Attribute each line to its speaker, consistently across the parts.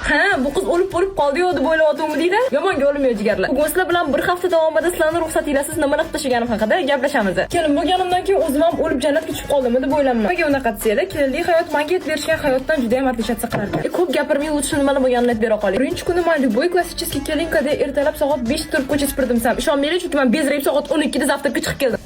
Speaker 1: Ha, bu qiz o'lib bo'lib qoldi-yu deb o'ylayotganmi deydi. Yomonga o'lmay, jigarlar. Bugun sizlar bilan bir hafta davomida sizlarni ruxsatinglarsiz nimalar qilib tashlaganim haqida gaplashamiz. Kelin bo'lganimdan keyin o'zim ham o'lib jannatga tushib qoldimmi deb o'ylanman. Nimaga unaqa desanglar, kelinlik hayot menga yetib berishgan hayotdan juda ham отличаться qilar ekan. Ko'p gapirmay, лучше nimalar bo'lganini aytib bera qoling. Birinchi kuni men любой классический келинка da ertalab soat 5 turib ko'cha supurdim desam, ishonmanglar, chunki men bezrayib soat 12 da завтрак ka chiqib keldim.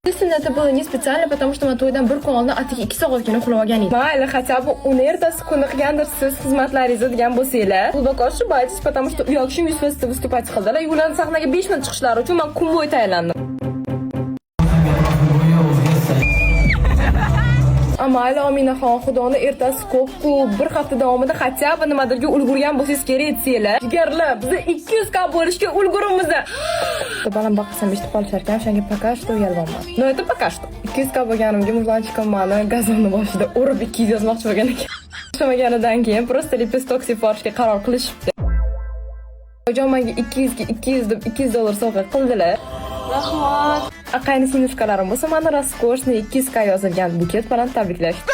Speaker 1: Естественно, это было не специально, потому что men to'ydan bir kun oldin atigi 2 soatgina uxlab olgan edim. Mayli, хотя бы uni ertasi kuni qilgandirsiz xizmatlaringizni degan bo'lsanglar. Глубоко ошибаетесь, потому что u yoq Yuz выступать qildilar. Ularni sahnaga 5 minut chiqishlari uchun men kun bo'yi tayyorlandim. Mayli, Ominaxon, Xudoni ertasi ko'p-ku, bir hafta davomida хотя бы nimadirga ulgurgan bo'lsangiz kerak desanglar. Jigarlar, biz 200 k bo'lishga ulgurimiz. Baland baqirsam, eshitib qolishar ekan, o'shanga пока что uyalmayman. Но это пока что. 200 k bo'lganimga мужланчик im mani gazonni boshida urib 200 yozmoqchi bo'lgan ekan. Ishlamaganidan keyin просто лепесток sepib yuborishga qaror qilishibdi. Oyijon menga 200 ga 200 deb 200 dollar sovg'a qildilar. Rahmat. Aqayni singlishkalarim bo'lsa, mani роскошный 200 k yozilgan buket bilan tabriklashdi.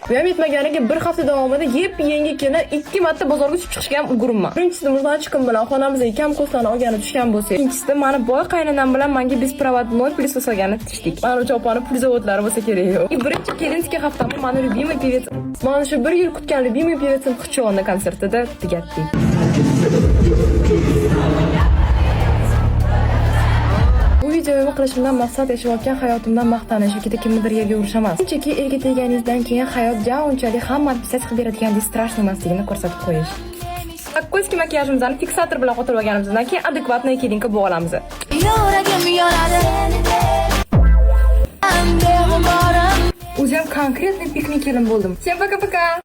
Speaker 1: Bu ham yetmaganiga, bir hafta davomida yep yangi kelin ikki marta bozorga tushib chiqishga ham ulguribman. Birinchisida мужланчик im bilan xonamizga kam-ko'stlarni olgani tushgan bo'lsak, ikkinchisida mani boy qaynonam bilan menga беспроводной пылесос olgani tushdik. Mana o'sha opani pul zavodlari bo'lsa kerak. И birinchi kelinskiy haftamni mani любимый певец, mana shu bir yil kutgan любимый певец im Xichonni konsertida tugatdik. Bu videoyimni qilishimdan maqsad yashayotgan hayotimdan maqtanish yoki kimnidir yerga urish emas. Shunchaki erga teganingizdan keyin hayot ja unchalik hamma отписать qilib beradigandek страшный emasligini ko'rsatib qo'yish. Кольский makiyajimizni fiksator bilan qotirib olganimizdan keyin адекватный келинка bo'lib olamiz.
Speaker 2: Yuragim yonadi. Beg'uborim.
Speaker 1: O'zi ham конкретный пикник kelin bo'ldim. Всем пока-пока.